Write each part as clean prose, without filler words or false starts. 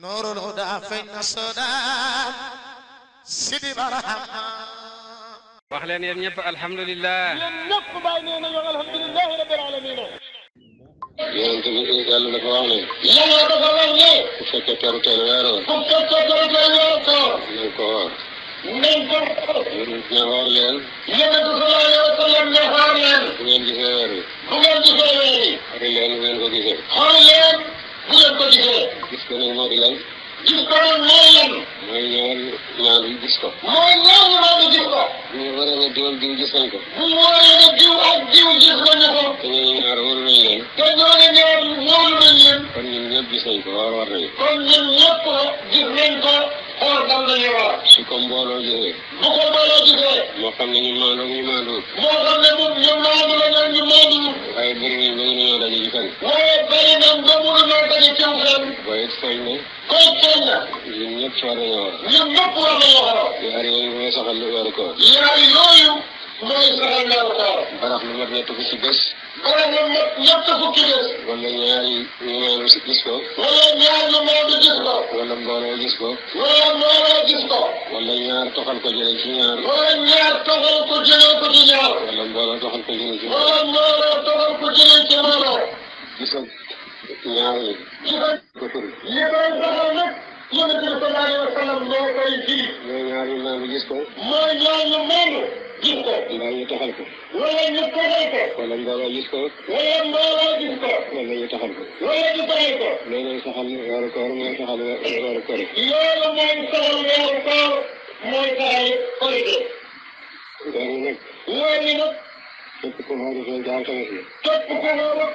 نور الهدى فين السودان سيدي برحمة wax leen yéen ñëpp alhamdulilah. yéen ñëpp bàyyi nee nañu alhamdulilah rabbil alamin. yonent bi yàlla dafa wax ne. yàlla dafa wax ne. bu fekkee teru teel weer wa. bu fekkee teru teel weer koor. nañ ko woor. nañ ko woor. ne woor leen. yonent bi sallallahu alayhi wa sallam ne xool leen. bu ngeen gisee weer wi. bu ngeen gisee weer yi. xool leen bu ngeen ko gisee. xool leen bu ngeen ko gisee. gis ko nag moo di lan. gis ko nag mooy lan. mooy ñaar yi gis ko. mooy ñaar ñu mën di gis ko. bu ñu waree ne diw ak diw gis nañ ko. bu mu waree ne diw ak diw gis nañu ko. te ñooñu ñaar wóolu nañ leen. te ñooñu ñaar wóolu nañ leen. kon ñun ñëpp gis nañ ko war nañu. kon ñun ñëpp gis nañ ko xool dam nañu war. su ko mbooloo gisee. bu ko mbooloo gisee. moo xam ne ñu maandu ak ñu maanduwul. moo xam ne moom ñu maandu la ñu maanduwul. waaye bëri nañ ba mënuñoo daje ci fenn. waaye bëri nañ ba mënuñoo daje ci fenn. booy feeñ ne. koy feeñ na. ñun ñëpp war nañoo war. ñun ñëpp war nañoo war. yaar yooyu mooy saxal lu weeru koor. yaar yooyu mooy saxal weeru koor. barax lu mat ñett fukki bés. barax lu mat ñett fukki bés. wala ñaari ñu maandu si gis ko. wala ñaar ñu maandu gis ko. wala mbooloo gis ko. wala mbooloo gis ko. wala ñaar toxal ko jëlee ci ñaar. wala ñaar toxal ko jëlee ko ci ñaar. wala mbooloo toxal ko jëlee ci wala mbooloo toxal ko jëlee ci mbooloo. gis ak ñaar yi. gis ak ko firi. yi koy saxal nag. Yonent bi sallallahu alayhi wa sallam moo koy firi. ñooy ñaar yu maandu gis ko. mooy ñaar ñu maandu gis ko. mbaa ñu toxal ko. wala ñu toxal ko. wala mbooloo gis ko. wala mbooloo gis ko. wala ñu toxal ko. wala ñu toxal ko. loolu saxal weeru koor mooy saxal weeru koor. loolu mooy saxal weeru koor mooy saxal korite. weer wi nag. weer wi nag. képp ku xooru seen jaar tamit yi. képp ku xooru.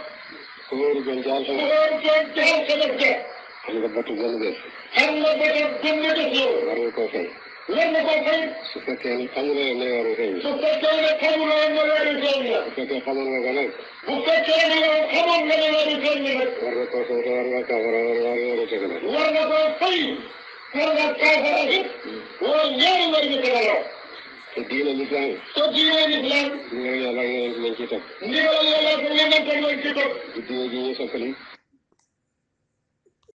ku xooru seen jaar ku tamit. xooru seen jaar tamit ja. xam nga batu benn bés. xam nga ba tey benn bés yow. war nga koo fay. war nga koo fay. su fekkee ne xamuloo ne weeru feeñ. su fekkee ne xamuloo ne weeru feeñ la. bu fekkee xamoon nga ko nag. bu fekkee ne yow xamoon nga ne weeru feeñ la nag. war nga koo fay te war nga kaafara war nga weeru teg la. war nga koo fay. war nga kaafara it. wala ñaari weer ñu tegaloo. te diine lislaam. te diine lislaam. ndigal yàlla ak yonent lañ ci topp. ndigal yàlla ak yonent lañ ci topp. di diine ji ñu soppali.